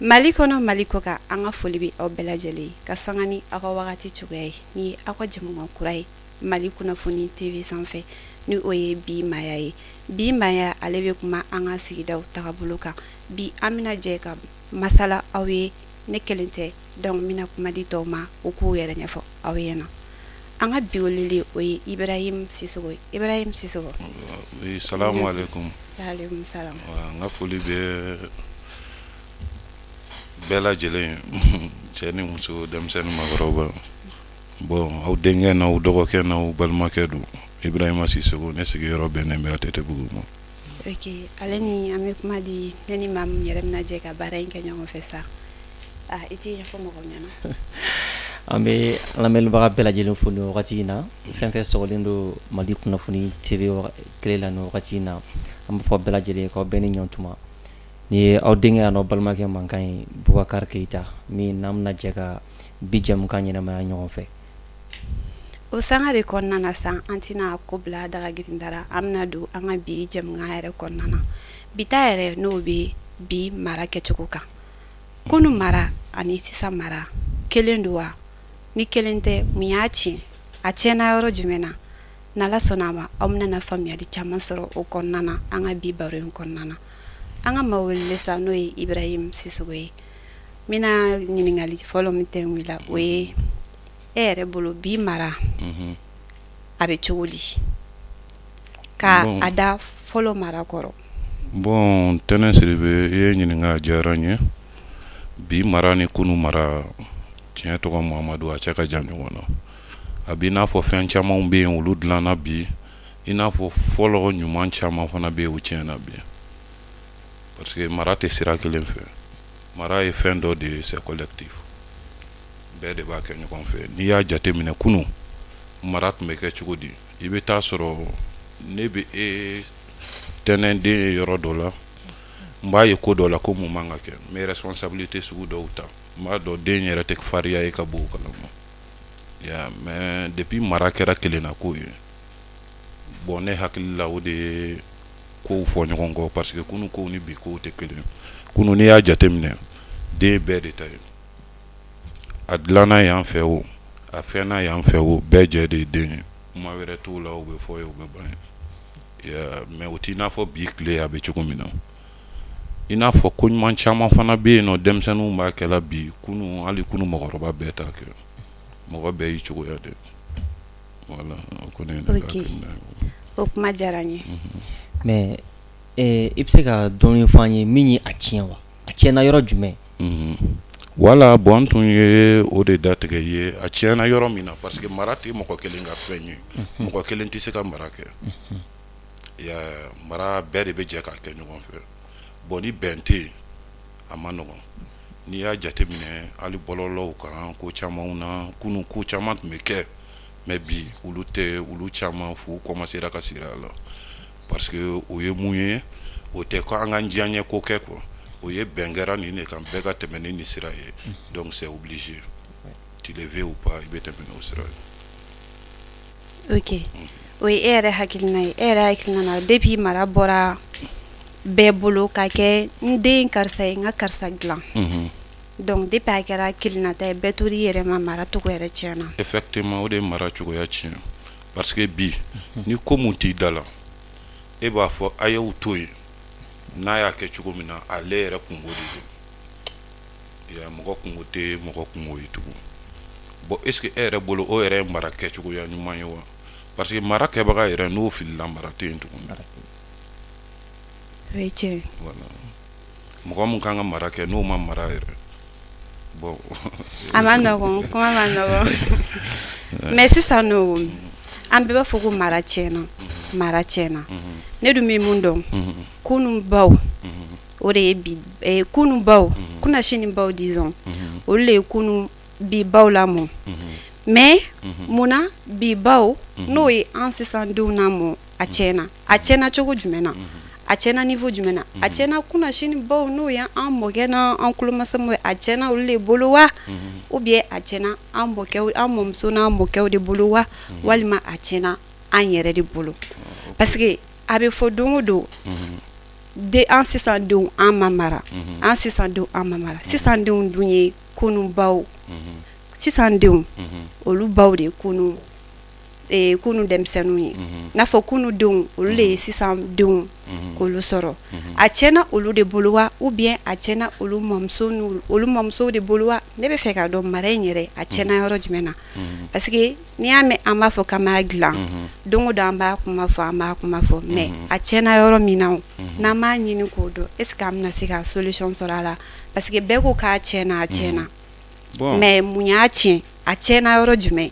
Mali kɔnɔ, Mali kɔ kan, an ka foli bɛ aw bɛɛ lajɛlen ka sanga ni aw ka wagati cogoya ye. Ni ye aw ka jɛmukan kura ye Mali Kunnafoni TV sanfɛ, ni o ye Bi Maaya ye. Bi Maaya, ale bɛ kuma an ka sigidaw tagabolo kan. Bi, an bɛna jɛ ka masala aw ye. Ne kelen tɛ, donc n bɛna kuma di tɔw ma, u k'u yɛrɛ ɲɛfɔ aw ɲɛna. An ka bi welelen, o ye Ibrahim Sisoko ye. Ibrahim Sisoko. Oui, salamu alaikum. Alaikum salam. N ka foli bɛ bɛɛ lajɛlen, cɛ ni muso, denmisɛnnin, maakɔrɔba. Bon, aw denkɛ n'aw dɔgɔkɛ n'aw balimakɛ don, Ibrahima Sisoko. Ne sigiyɔrɔ bɛnnen bɛ ATT-bugu ma. Ok, ale ni an bɛ kuma di. Ne ni maa min yɛrɛ bɛna jɛ ka baara in kɛ ɲɔgɔn fɛ sa, ah, i t'i ɲɛfɔ mɔgɔw ɲɛna. An bɛ lamɛnnibaga bɛɛ lajɛlen fo nin wagati in na. Fɛn fɛn sɔgɔlen don Mali Kunnafoni TV télé la nin wagati in na, an b'a fɔ bɛɛ lajɛlen k'aw bɛɛ ni ɲɔntuma. Nin ye aw denkɛ n'aw balimakɛ mankan ye, Bubakari Keyita, min n'an bɛna jɛ ka bi jɛmukan ɲɛnamaya ɲɔgɔn fɛ. O sanga de kɔnɔna na san, an tɛna ko bila daga girindara, an bɛna don an ka bi jɛmukan yɛrɛ kɔnɔna na. Bi ta yɛrɛ, n'o bɛ bi mara kɛcogo kan, kunu mara ani sisan mara kelen don wa? Ni kelen tɛ, mun y'a tiɲɛ? A tiɲɛna yɔrɔ jumɛn na? N'Ala sɔnna a ma, aw bɛna na faamuyali caman sɔrɔ o kɔnɔna na, an ka bi baro in kɔnɔna na. An ka maa welelen sa, n'o ye Ibrahim Sisoko ye, n bɛna ɲininkali fɔlɔ min tɛ la, o ye: e yɛrɛ bolo, bi mara a bɛ cogo di ka a da fɔlɔ mara kɔrɔ? Bon, Tɛnɛ Sidibe, i ye ɲininka, a diyara n ye. Bi mara ni kunu mara, tiɲɛ tɔgɔ Muhamadu, a cɛ ka jan ɲɔgɔn na. A b'i n'a fɔ fɛn camanw bɛ yen, olu dilanna bi, i n'a fɔ fɔlɔ ɲuman caman fana bɛ yen, o tiɲɛna bi, parce que mara tɛ sira kelen fɛ. Mara ye fɛn dɔ de ye, c'est collectif, bɛɛ de b'a kɛ ɲɔgɔn fɛ. N'i y'a jateminɛ, kunu mara tun bɛ kɛ cogo di? I bɛ taa sɔrɔ ne bɛ e tɛnɛnden ye yɔrɔ dɔ la, n b'a ye ko dɔ la ko mun man ka kɛ, n bɛ responsabilité sugu dɔw ta, n b'a dɔn den yɛrɛ tɛ farinya ye ka bɔ o kalama ya. Mais depuis mara kɛra kelenna ko ye, bon, ne hakili la, o de ye kow fɔ ɲɔgɔn kɔ, parce que kunu kow ni bi kow tɛ kelen. Kunu, n'i y'a jateminɛ, den bɛɛ de ta ye. A dilanna yan fɛ o, a fɛnna yan fɛ o, bɛɛ jɛ de ye den ye. Kuma wɛrɛ t'o la, o bɛ fɔ ye, o bɛ ban ye. Mais o t'i n'a fɔ bi tile a bɛ cogo min na. I n'a fɔ ko ɲuman caman fana bɛ yen nɔ, denmisɛnninw b'a kɛla bi, kunu, hali kunu mɔgɔkɔrɔba bɛɛ t'a kɛ. Mɔgɔ bɛɛ y'i cogoya de. Voilà, o kɔni ye ne ka hakilina ye. O kuma diyara n ye. Mais i bɛ se ka dɔɔni fɔ an ye min ye a tiɲɛ wa? A tiɲɛna yɔrɔ jumɛn? Voilà, bon, n tun ye o de datigɛ ye, a tiɲɛna yɔrɔ min na, parce que mara tɛ mɔgɔ kelen ka fɛn ye. Mɔgɔ kelen tɛ se ka mara kɛ. Ya, mara, bɛɛ de bɛ jɛ k'a kɛ ɲɔgɔn fɛ. Bon, ni bɛn tɛ yen, a ma nɔgɔn. N'i y'a jateminɛ, hali bɔlɔlɔw kan, ko camanw na, kunun ko caman tun bɛ kɛ, mais bi olu tɛ, olu caman fu commencera ka siri a la, parce que o ye mun ye? O tɛ ko an ka diyaɲɛ ko kɛ quoi, o ye bɛn kɛra nin de kan, bɛɛ ka tɛmɛ ni nin sira ye. Donc c'est obligé, tu le veux ou pas, i bɛ tɛmɛ n'o sira ye. Ok, o ye e yɛrɛ hakilina ye. E yɛrɛ hakilina na, depuis mara bɔra bɛɛ bolo ka kɛ n den karisa ye, n ka karisa dilan, donc depuis a kɛra kelenna ta ye, bɛɛ tor'i yɛrɛ ma, mara cogo yɛrɛ tiɲɛna? Effectivement, o de ye mara cogoya tiɲɛ, parce que bi, ni ko mun t'i da la, e b'a fɔ a y'o to yen, n'a y'a kɛ cogo min na, ale yɛrɛ kungo de don ya. Mɔgɔ kungo tɛ mɔgɔ kungo ye tugun. Bon, est ce que e yɛrɛ bolo, o yɛrɛ ye mara kɛcogoya ɲuman ye wa? Parce que mara kɛbaga yɛrɛ, n'o filila, mara tɛ yen tugun. O ye tiɲɛ. Voilà, mɔgɔ mun kan ka mara kɛ, n'o ma mara yɛrɛ, bon. A ma nɔgɔn, kuma ma nɔgɔn. Mais sisan nɔ, an bɛɛ b'a fɔ ko mara tiɲɛna, mara tiɲɛna. Ne dun bɛ mun dɔn? Kunun baw, o de ye bi kunun baw, kunasini baw disons, olu de ye kunun bi baw lamɔ. Mais munna bi baw, n'o ye an sisan denw lamɔ, a tiɲɛna? A tiɲɛna cogo jumɛn na? A tiɲɛna niveau jumɛn na? A tiɲɛna kunasini baw, n'o ye an mɔkɛ n'an tulomasamaw ye, a tiɲɛna olu de bolo wa? Ou bien a tiɲɛna an mɔkɛw, an mɔmuso n'an mɔkɛw de bolo wa? Walima a tiɲɛna an yɛrɛ de bolo? Parce que a bɛ fɔ don o don. De an sisan denw an ma mara, an sisan denw an ma mara. Sisan denw dun ye kunun baw, sisan denw olu baw de ye kunun kunun denmisɛnninw ye, n'a fɔ kunun denw olu de ye sisan denw k'olu sɔrɔ. A tiɲɛna olu de bolo wa, ou bien a tiɲɛna olu mɔmuso n'u olu mɔmusow de bolo wa? Ne bɛ fɛ k'a dɔn mara in yɛrɛ, a tiɲɛna yɔrɔ jumɛn na? Parce que n'i y'a mɛn an b'a fɔ k'an b'a dilan, don o don an b'a kuma fɔ, an b'a kuma fɔ, mais a tiɲɛna yɔrɔ min na o, n'an m'a ɲini k'o dɔn, est ce que an bɛna se ka solution sɔrɔ a la? Parce que bɛɛ ko k'a tiɲɛna, a tiɲɛna, mais mun y'a tiɲɛ? A tiɲɛna yɔrɔ jumɛn?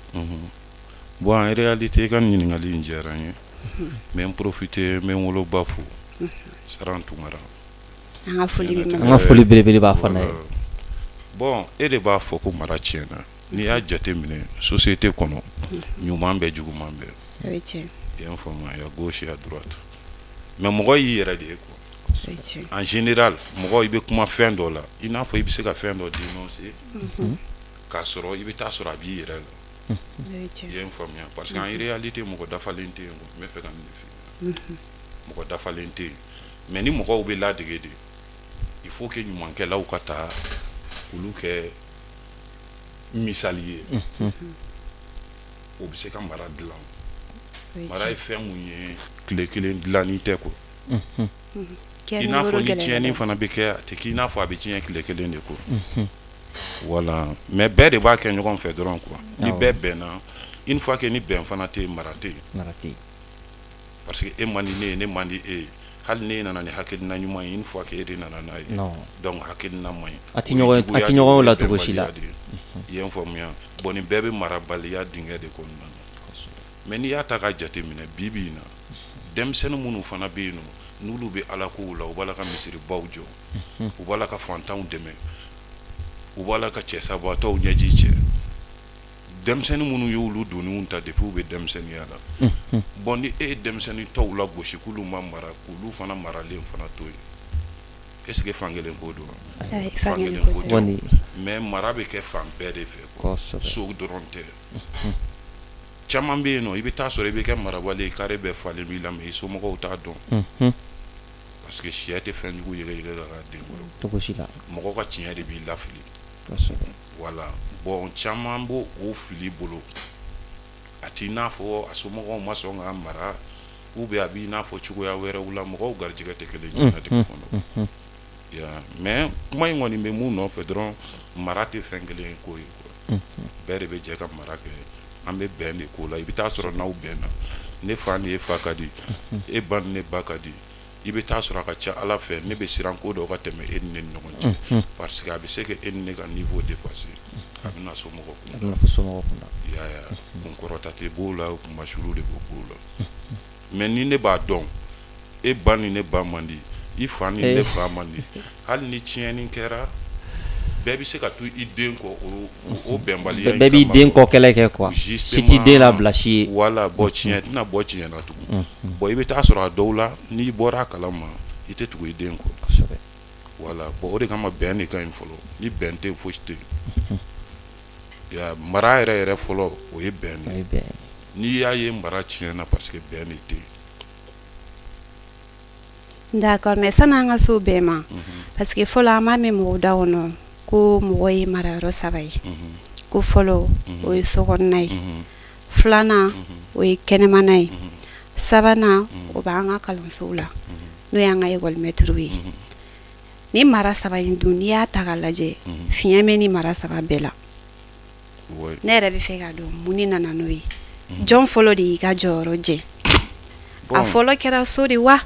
Bon, en réalité, i ka nin ɲininkali in diyara n ye. N bɛ n profiter, n bɛ n woloba fo, Saran Tunkara. An ka foli bɛ An ka foli belebele b'a fana ye. Bon, e de b'a fɔ ko mara tiɲɛna. N'i y'a jateminɛ société kɔnɔ, ɲuman bɛɛ, juguman bɛɛ. O ye tiɲɛ. I y'a faamu, il y a gauche, il y a droite, mais mɔgɔ y'i yɛrɛ de ye quoi. O ye tiɲɛ. En général, mɔgɔ i bɛ kuma fɛn dɔ la, i n'a fɔ i bɛ se ka fɛn dɔ dénoncer k'a sɔrɔ i bɛ taa sɔrɔ a b'i yɛrɛ la. O ye tiɲɛ. I ye n faamuya? Parce que en réalité, mɔgɔ dafalen tɛ yen quoi. N bɛ fɛ ka nin de f'i ɲɛna, mɔgɔ dafalen tɛ yen, mais ni mɔgɔw bɛ ladege de, il faut que ɲumankɛlaw ka taa olu kɛ misali ye, o bɛ se ka mara dilan. Mara ye fɛn mun ye, tile kelen dilanni tɛ quoi. I n'a fɔ ni tiɲɛni fana bɛ kɛ, a tɛ k'i n'a fɔ a bɛ tiɲɛ tile kelen de quoi. Voilà, mais bɛɛ de b'a kɛ ɲɔgɔn fɛ dɔrɔn quoi. Ni bɛɛ bɛnna, une fois que ni bɛn fana tɛ yen, mara tɛ yen. Mara tɛ yen. Parce que e man di ne ye, ne man di e ye. Hali ne nana ni hakilina ɲuman ye, une fois que e de nana n'a ye, donc hakilina man ɲi. A ti ɲɔgɔn, a ti ɲɔgɔn la cogo si la. I ye n faamuya? Bon, nin bɛɛ bɛ marabaliya dingɛ de kɔnɔna na. Mais n'i y'a ta k'a jateminɛ bi bi in na, denmisɛnnin minnu fana bɛ yen nɔ, n'olu bɛ ala kow la, u b'a la ka misiribaw jɔ, u b'a la ka fantanw dɛmɛ, u b'a la ka cɛsabaatɔw ɲɛji cɛ, denmisɛnnin minnu y'olu doniw ta depuis u bɛ denmisɛnninya la. Bon, ni e ye denmisɛnnin tɔw la gosi k'olu ma mara, k'olu fana maralen fana to yen, est ce que fankelen ko don wa? Fankelen ko tɛ, mais mara bɛ kɛ fan bɛɛ de fɛ quoi. So dɔrɔn tɛ. Caman bɛ yen nɔ, i bɛ taa sɔrɔ i bɛ kɛ marabali ye, carré bɛɛ falen b'i la, mais i somɔgɔw t'a dɔn, parce que sɛ tɛ fɛn jugu yɛgɛyɛgɛ ka k'a den kɔrɔ. Cogo si la. Mɔgɔ ka tiɲɛ de b'i lafili. Voilà. Bon, caman b'o o fili bolo, a t'i n'a fɔ a somɔgɔw ma sɔn k'a mara, ou bien a b'i n'a fɔ cogoya wɛrɛw la. Mɔgɔw garijɛgɛ tɛ kelen diɲɛlatigɛ kɔnɔ. Mais kuma in kɔni bɛ mun nɔfɛ dɔrɔn, mara tɛ fɛn kelen ko ye quoi. Bɛɛ de bɛ jɛ ka mara kɛ, an bɛ bɛn de ko la. I bɛ taa sɔrɔ n'aw bɛnna, ne fa ni e fa ka di, e ba ni ne ba ka di, i bɛ taa sɔrɔ a ka ca Ala fɛ ne bɛ siran ko dɔ ka tɛmɛ e ni ne ni ɲɔgɔn cɛ, parce que a bɛ se ka e ni ne ka niveau dépasser, a bɛ na somɔgɔw kun, a bɛ na fɔ somɔgɔw kun. I y'a ye, kun kɔrɔta tɛ b'o la, kunmasulu de b'o la. Mais ni ne b'a dɔn e ba ni ne ba man di, i fa ni ne fa man di, hali ni tiɲɛni kɛra, bɛɛ bɛ se ka to i den kɔ o bɛnbaliya in. Bɛɛ b'i den kɔ kɛlɛ kɛ quoi, si t'i den labila si ye. Voilà. Bon, tiɲɛ tɛna bɔ tiɲɛ na tugun. Bon, i bɛ taa sɔrɔ a dɔw la, n'i bɔra a kalama, i tɛ tugu i den kɔ. Voilà. Bon, o de kama bɛn de ka ɲi fɔlɔ. Ni bɛn tɛ yen, fosi tɛ yen. Mara yɛrɛ yɛrɛ fɔlɔ, o ye bɛn de ye. N'i y'a ye mara tiɲɛna, parce que bɛn de tɛ yen. D'accord, mais sani an ka s'o bɛɛ ma, parce que fɔlɔ an b'a mɛn mɔgɔw da kɔnɔ ko mɔgɔ ye marayɔrɔ saba ye. Ko fɔlɔ, o ye sokɔnɔna ye, filanan, o ye kɛnɛmana ye, sabanan, o b'an ka kalansow la, n'o y'an ka ekɔlimɛtiriw ye. Ni mara saba in dun, n'i y'a ta k'a lajɛ, fiɲɛ bɛ ni mara saba bɛɛ la. Ne yɛrɛ bɛ fɛ k'a dɔn mun de nana n'o ye. Jɔn fɔlɔ de y'i ka jɔyɔrɔ jɛ? A fɔlɔ kɛra so de wa?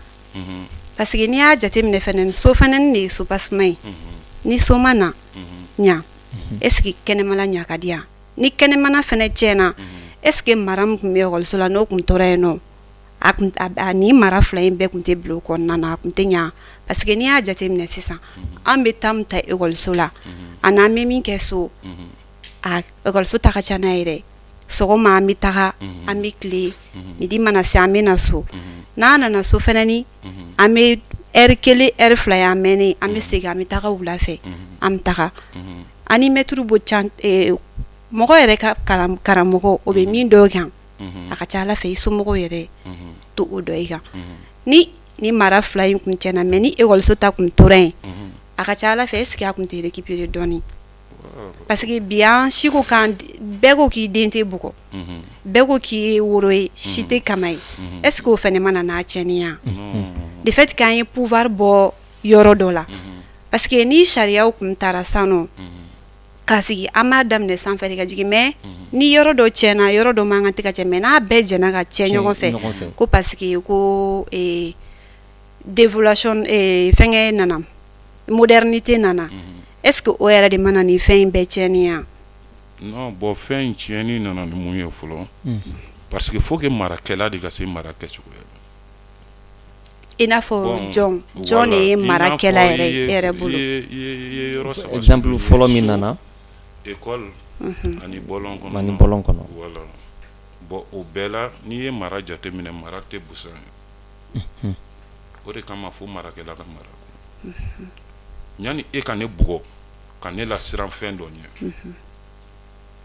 Parce que n'i y'a jateminɛ fɛnɛ, so fɛnɛ de ye soubassement ye. Ni so ma na ɲa, est ce que kɛnɛmana ɲa ka di yan? Ni kɛnɛmana fɛnɛ tiɲɛna, est ce que mara min tun bɛ ekɔliso la, n'o tun tora yen nɔ, a ni mara fila in bɛɛ tun tɛ bila o kɔnɔna na, a tun tɛ ɲa? Parce que n'i y'a jateminɛ sisan, an bɛ temps min ta ekɔliso la ani an bɛ min kɛ so, a ekɔliso ta ka ca n'a ye dɛ. Sɔgɔma an bɛ taga, an bɛ tile, midi mana se, an bɛ na so. N'an nana so fɛnɛ, ni an bɛ heure kelen, heure fila ye, an mɛnnen, an bɛ segin, an bɛ taga wula fɛ, an bɛ taga ani mɛtiriw bɔ can. Mɔgɔ yɛrɛ ka karamɔgɔ, o bɛ min dɔn kan, a ka ca Ala fɛ i somɔgɔw yɛrɛ to o dɔn i kan. Ni ni mara fila in kun tiɲɛna, mais ni ekɔliso ta kun tora yen, a ka ca ala fɛ, est ce que a kun tɛ récupérer dɔɔni? Parce que bi an si ko k'an bɛɛ ko k'i den tɛ bugɔ, bɛɛ ko k'i ye woro ye, si tɛ kama ye. Est ce que o fɛnɛ ma na n'a tiɲɛni ye? De fait k'an ye pouvoir bɔ yɔrɔ dɔ la, parce que ni sariyaw kun taara san nɔ k'a sigi, an b'a daminɛ sanfɛ de ka jigin. Mais ni yɔrɔ dɔ tiɲɛna, yɔrɔ dɔ man kan tɛ ka tiɲɛ, mais n'a bɛɛ jɛnna ka tiɲɛ ɲɔgɔn fɛ, ko parce que ko dévolution, fɛnkɛ nana, modernité nana, est ce que o yɛrɛ de mana ni fɛn in bɛɛ tiɲɛni ye? Non, bon, fɛn in tiɲɛni nana ni mun ye fɔlɔ? Parce que faut que marakɛla de ka se mara kɛcogoya la. I n'a fɔ jɔn jɔn de ye marakɛla yɛrɛ e yɛrɛ bolo? I ye yɔrɔ saba. Exemple fɔlɔ min nana. École ani bɔlɔn kɔnɔ. Ani bɔlɔn kɔnɔ. Voilà. Bon, o bɛɛ la, n'i ye mara jateminɛ, mara tɛ busan ye. O de kama fo marakɛla ka mara. Yanni e ka ne bugɔ ka ne lasiran fɛn dɔ ɲɛ,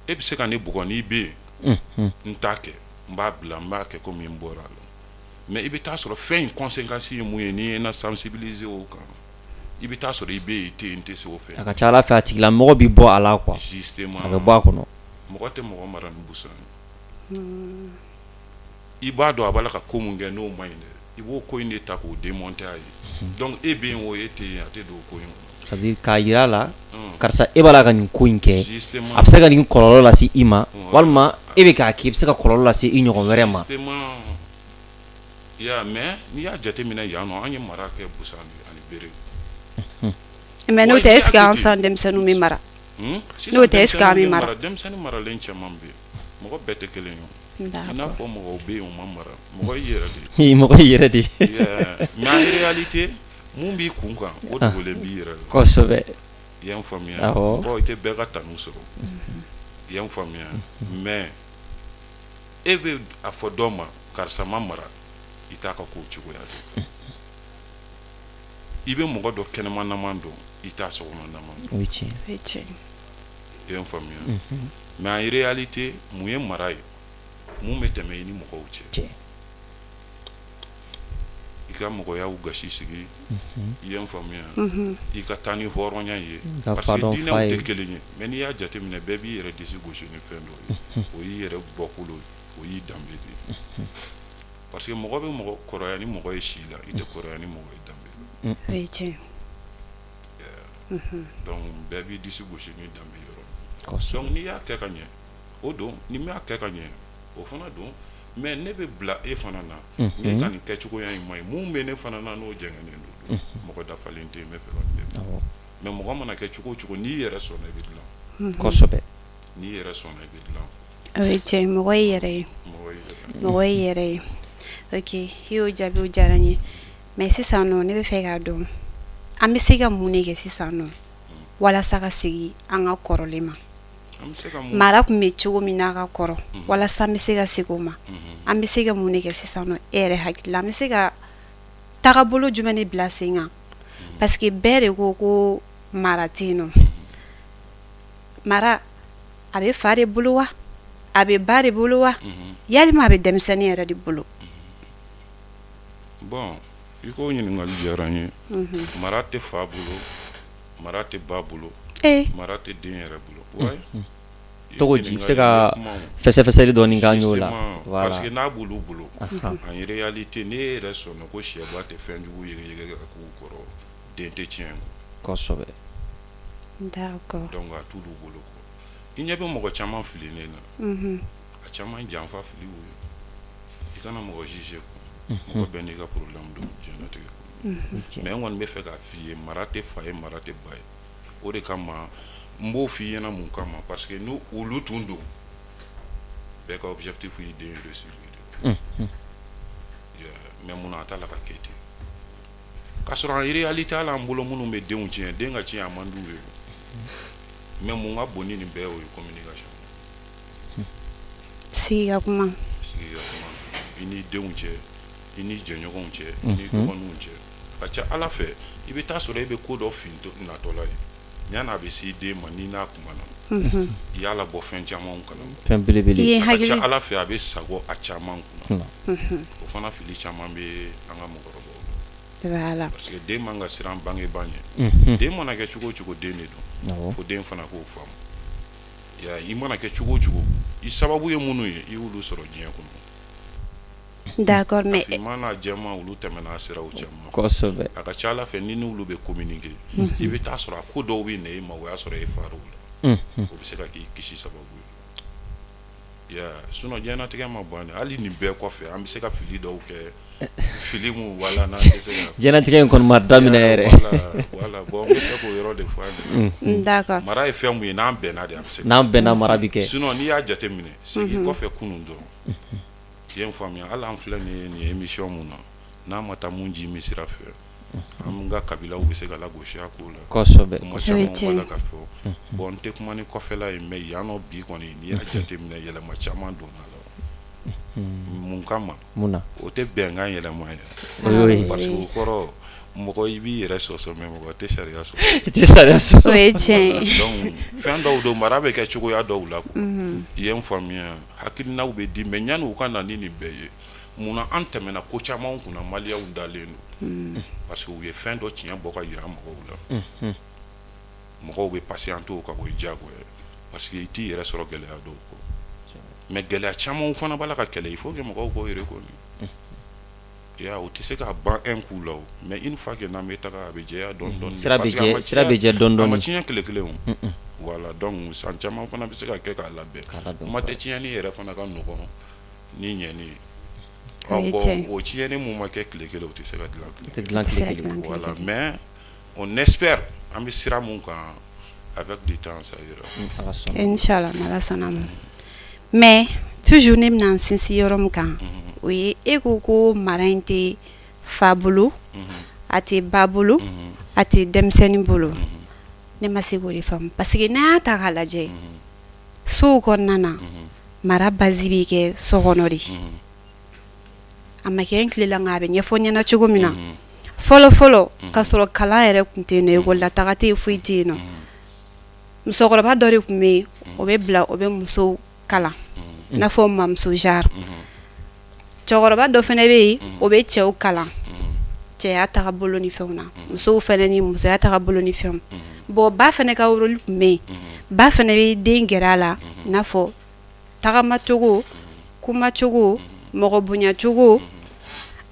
e bɛ se ka ne bugɔ n'i bɛ yen, n t'a kɛ, n b'a bila, n b'a kɛ komi n bɔra a la. Mais i bɛ taa sɔrɔ fɛn in conséquence ye mun ye, n'i ye n na sensibiliser o kan, i bɛ taa sɔrɔ i bɛ yen, i tɛ yen, n tɛ se o fɛ. A ka ca ala fɛ, a tigilamɔgɔ bɛ bɔ a la quoi. Justement. A bɛ bɔ a kɔnɔ. Mɔgɔ tɛ mɔgɔ mara ni busan ye. I b'a dɔn a b'a la ka ko mun kɛ n'o man ɲi dɛ, i b'o ko in de ta k'o démonter a ye. Donc e bɛ yen o, e tɛ yen, a tɛ don o ko in kɔnɔ. C'est à dire k'a yira a la, karisa, e b'a la ka nin ko in kɛ, justement, a bɛ se ka nin kɔlɔlɔ lase i ma, walima e bɛ k'a kɛ, i bɛ se ka kɔlɔlɔ lase i ɲɔgɔn wɛrɛ ma. Justement. I y'a, mais n'i y'a jateminɛ yan nɔ, an ye mara kɛ busan de ani bere. Mais n'o tɛ, est ce que an san denmisɛnninw bɛ mara? N'o tɛ, est ce que an bɛ mara? Denmisɛnnin maralen caman bɛ yen, mɔgɔ bɛɛ tɛ kelen ye. I n'a fɔ mɔgɔw bɛ yen, u ma mara. Mɔgɔ y'i yɛrɛ de ye. Mɔgɔ y'i yɛrɛ de ye. Mais en réalité, mun b'i kun kan, o dogolen b'i yɛrɛ la. I y'a faamuya? Bon, i tɛ bɛɛ ka tanu sɔrɔ. I y'a faamuya? Mais e bɛ a fɔ dɔ ma karisa ma mara, i t'a ka kow cogoya dɔn. I bɛ mɔgɔ dɔ kɛnɛmanaman dɔn, i t'a sokɔnɔnaman dɔn. O ye tiɲɛ. O ye tiɲɛ. I y'a faamuya? Mais en réalité, mun ye mara ye? Mun bɛ tɛmɛ i ni mɔgɔw cɛ? I ka mɔgɔyaw gasi sigi. I ye n faamuya? I ka taa ni hɔrɔnya ye, parce que diinɛw tɛ kelen ye. Mais n'i y'a jateminɛ, bɛɛ b'i yɛrɛ disi gosi ni fɛn dɔ ye, o y'i yɛrɛ bɔkolo ye, o y'i danbe de ye. Parce que mɔgɔ bɛ mɔgɔ kɔrɔya ni mɔgɔ ye si la, i tɛ kɔrɔya ni mɔgɔ ye danbe la. O ye tiɲɛ. Donc bɛɛ b'i disi gosi ni danbe yɔrɔ. Donc n'i y'a kɛ ka ɲɛ, o don, n'i m'a kɛ ka ɲɛ, o fana don. Mais ne bɛ bila e fana na, ne ka nin kɛcogoya in ma ɲi. Mun bɛ ne fana na, n'o jɛngɛnnen don? Mɔgɔ dafalen tɛ yen, n bɛ fɛ ka nin de fɔ. Mais mɔgɔ mana kɛ cogo o cogo, n'i yɛrɛ sɔnna, i bɛ dilan. N'i yɛrɛ sɔnna, i bɛ dilan. O ye tiɲɛ, mɔgɔ y'i yɛrɛ ye. Mɔgɔ y'i yɛrɛ ye. Ok, i y'o jaabi, o diyara n ye. Mais sisan nɔ, ne bɛ fɛ k'a dɔn, an bɛ se ka mun de kɛ sisan nɔ walasa ka segin an ka kɔrɔlen ma? Mara tun bɛ cogo min na ka kɔrɔ, walasa an bɛ se ka segin o ma, an bɛ se ka mun de kɛ sisan nɔ? E yɛrɛ hakili la, an bɛ se ka tagabolo jumɛn de bila sen kan? Parce que bɛɛ de ko ko mara tɛ yen nɔ. Mara a bɛ fa de bolo wa, a bɛ ba de bolo wa, yalima a bɛ denmisɛnnin yɛrɛ de bolo? Bon, i ko ɲininkali diyara n ye. Mara tɛ fa bolo, mara tɛ ba bolo, mara tɛ den yɛrɛ bolo. Cogo di? I bɛ se ka fɛsɛfɛsɛli dɔɔni k'an y'o la? Parce que n'a b'olu bolo, en réalité, n'e yɛrɛ sɔnna ko sɛba tɛ fɛn jugu yɛgɛyɛgɛ ka k'u kɔrɔ, den tɛ tiɲɛ. D'accord. Donc a t'olu bolo quoi. I ɲɛ bɛ mɔgɔ caman fililen na, a caman janfa fili y'u ye. I kana mɔgɔ juger quoi. Mɔgɔ bɛɛ n'i ka problème don diɲɛlatigɛ kɔnɔ. Mais n kɔni bɛ fɛ k'a f'i ye, mara tɛ fa ye, mara tɛ ba ye. O de kama n b'o f'i ɲɛna. Mun kama? Parce que n'u olu tun don, bɛɛ ka objectif y'i den réussir de. Mais munna a t'a la ka kɛ ten? K'a sɔrɔ en réalité, hali an bolo minnu bɛ denw tiɲɛ, den ka tiɲɛ a man d'u ye. Mais mun ka bon ni nin bɛɛ ye? O ye communication. Sigi ka kuma. Sigi ka kuma, i n'i denw cɛ, i n'i jɛɲɔgɔnw cɛ, i n'i dɔgɔninw cɛ. Ka ca ala fɛ, i bɛ taa sɔrɔ e bɛ ko dɔ fin natɔla ye, yanni a bɛ s'i den ma, n'i n'a kumana, i y'a labɔ fɛn caman kalama. Fɛn belebele. A ka ca ala fɛ, a bɛ sago a caman kunna. O fana fili caman bɛ an ka mɔgɔkɔrɔbaw la. Voilà. Parce que den man ka siran bangebaa ɲɛ. Den mana kɛ cogo o cogo, den de don. Fo den fana k'o faamu. Ya, i mana kɛ cogo o cogo, i sababu ye minnu ye, i y'olu sɔrɔ diɲɛ kɔnɔ. D'accord, mais a finman n'a jɛman, olu tɛmɛna siraw caman. A ka ca Ala fɛ, ni n'olu bɛ communiquer, i bɛ taa sɔrɔ a ko dɔw bɛ na e ma, o y'a sɔrɔ e far'o la. O bɛ se ka k'i kisi sababu ye. Ya, sinon diɲɛlatigɛ ma ban dɛ. Hali nin bɛɛ kɔfɛ, an bɛ se ka fili dɔw kɛ, fili mun wala n'an tɛ se ka. Diɲɛlatigɛ in kɔni ma daminɛ yɛrɛ. Voilà, bon, n bɛ fɛ k'o yɔrɔ de fɔ a ɲɛna. D'accord. Mara ye fɛn mun ye, n'an bɛnna de, a bɛ se. N'an bɛnna, mara bɛ kɛ. Sinon n'i y'a jateminɛ, segin kɔfɛ kunun dɔrɔn, i ye n faamuya? Hali an filɛ nin ye, nin émission mun na, n'a ma taa mun ji min sira fɛ, an ka kabilaw bɛ se ka lagosi a ko la. Kuma caman b'a la ka fɔ. Bon, n tɛ kuma ni kɔfɛla ye, mais yan nɔ bi kɔni, n'i y'a jateminɛ, yɛlɛma caman donna la. Mun kama? Mun na? O tɛ bɛnkan yɛlɛma ye. O y'o ye. Parce que o kɔrɔ, mɔgɔ i b'i yɛrɛ sɔsɔ, mais mɔgɔ tɛ sariya sɔsɔ. I tɛ sariya sɔsɔ. O ye tiɲɛ ye. Donc fɛn dɔw don, mara bɛ kɛ cogoya dɔw la quoi. I ye n faamuya? Hakilinaw bɛ di, mais yanni u ka na ni nin bɛɛ ye, munna an tɛmɛna ko caman kunna, maliyɛnw dalen don? Parce que u ye fɛn dɔ tiɲɛ bɔ ka yira mɔgɔw la. Mɔgɔw bɛ patienter o kan, o ye diyagoya ye, parce que i t'i yɛrɛ sɔrɔ gɛlɛya dɔw kɔ. Mais gɛlɛya camanw fana b'a la ka kɛlɛ, il faut que mɔgɔw k'o reconnu. Ya, o tɛ se ka ban un coup la o, mais une fois que n'an bɛ taga, a bɛ jɛya dɔɔni dɔɔni. Sira bɛ jɛ, sira bɛ jɛ dɔɔni A ma dɔɔni. tiɲɛ tile kelen o. Voilà, donc san caman fana bɛ se ka kɛ k'a labɛn. K'a labɛn. Kuma tɛ, tiɲɛni yɛrɛ fana ka nɔgɔn ni ɲɛni ye. O ye Bon, tiɲɛ. o tiɲɛni mun ma kɛ tile kelen, o tɛ se ka dilan tɛ tile dilan Tɛ se tile ka kelen. dilan tile Voilà, kelen. mais on espère, an bɛ sira mun kan, avec du temps ça ira. Ala sɔnna. Inchallah, n'Ala sɔnna ma. Mais toujours ne bɛna n sinsin yɔrɔ min kan, o ye e ko ko mara in tɛ fa bolo, a tɛ ba bolo, a tɛ denmisɛnnin bolo. Ne ma se k'o de faamu, parce que n'an y'a ta k'a lajɛ, sow kɔnɔna na, mara base bɛ kɛ so kɔnɔ de. A ma kɛ n tile la, nka a bɛ ɲɛfɔ n ɲɛna cogo min na, fɔlɔ fɔlɔ, k'a sɔrɔ kalan yɛrɛ tun tɛ yen nɔ, ekɔli la taga tɛ yen, foyi tɛ yen nɔ, musokɔrɔba dɔ de tun bɛ yen, o bɛ bila, o bɛ musow kalan, i n'a fɔ mamuso genre. Cɛkɔrɔba dɔ fana bɛ yen, o bɛ cɛw kalan cɛya tagabolo ni fɛnw na, musow fana ni musoya tagabolo ni fɛnw. Bon, ba fana ka rôle tun bɛ yen, ba fana bɛ den gɛrɛ a la, i n'a fɔ tagamacogo, kumacogo, mɔgɔ bonyacogo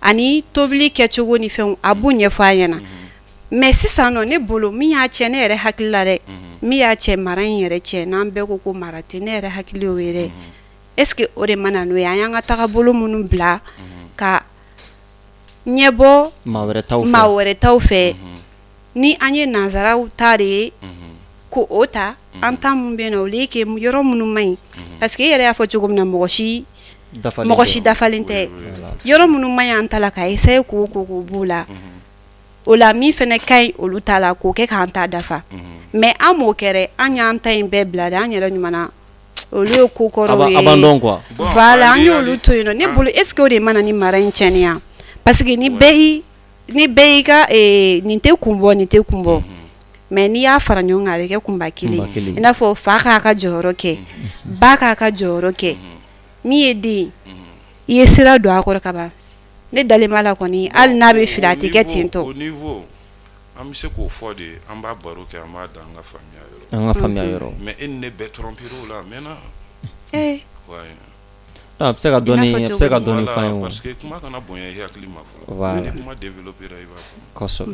ani tobili kɛcogo ni fɛnw, a b'u ɲɛfɔ a ɲɛna. Mais sisan nɔ, ne bolo, min y'a cɛ, ne yɛrɛ hakili la dɛ, min y'a cɛ, mara in yɛrɛ cɛ, n'an bɛɛ ko ko mara tɛ, ne yɛrɛ hakili y'o ye dɛ. Est ce que o de ma na n'o ye? An y'an ka tagabolo minnu bila ka ɲɛbɔ maa wɛrɛ taw fɛ. Maa wɛrɛ taw fɛ, ni an ye nanzaraw ta de ye ko o ta, an ta mun bɛ yen nɔ, au lieu que yɔrɔ minnu man ɲi, parce que e yɛrɛ y'a fɔ cogo min na, mɔgɔ si dafalen mɔgɔ tɛ. si dafalen tɛ. Voilà. Yɔrɔ minnu man ɲi an ta la, ka essayer k'o ko k'o b'o la, o la min fana ka ɲi olu ta la, k'o kɛ k'an ta dafa. Mais an m'o kɛ dɛ, an y'an ta in bɛɛ bila dɛ, an yɛrɛ ɲuman na, olu ye ko kɔrɔw ye. Abandon quoi. Bon, Voilà, en an y'olu to yen nɔ. Ne bolo, est ce que o de mana ni mara in tiɲɛni ya? Parce que ni bɛɛ y'i ka nin tɛ kun bɔ, nin tɛ kun bɔ, mais n'i y'a fara ɲɔgɔn kan, a bɛ kɛ kunba kelen. Kunba kelen. I n'a fɔ fa k'a ka jɔyɔrɔ kɛ, ba k'a ka jɔyɔrɔ kɛ, min ye den ye, i ye sira don a kɔrɔ ka ban, ne dalen b'a la kɔni, hali n'a bɛ fili, a tɛ kɛ ten tɔ. Au niveau, an bɛ se k'o fɔ de, an b'a baro kɛ, an b'a dan an ka faamuya yɔrɔ. An ka faamuya yɔrɔ. Mais e ni ne bɛɛ trompé o la, a mɛnna. Ouais. A bɛ se ka dɔɔni, I n'a fɔ a bɛ se ka cogo dɔɔni Voilà, f'an ye o. parce que kuma kana bonya i hakili ma fɔlɔ. Voilà. Ni kuma développé ra, i b'a fɔ.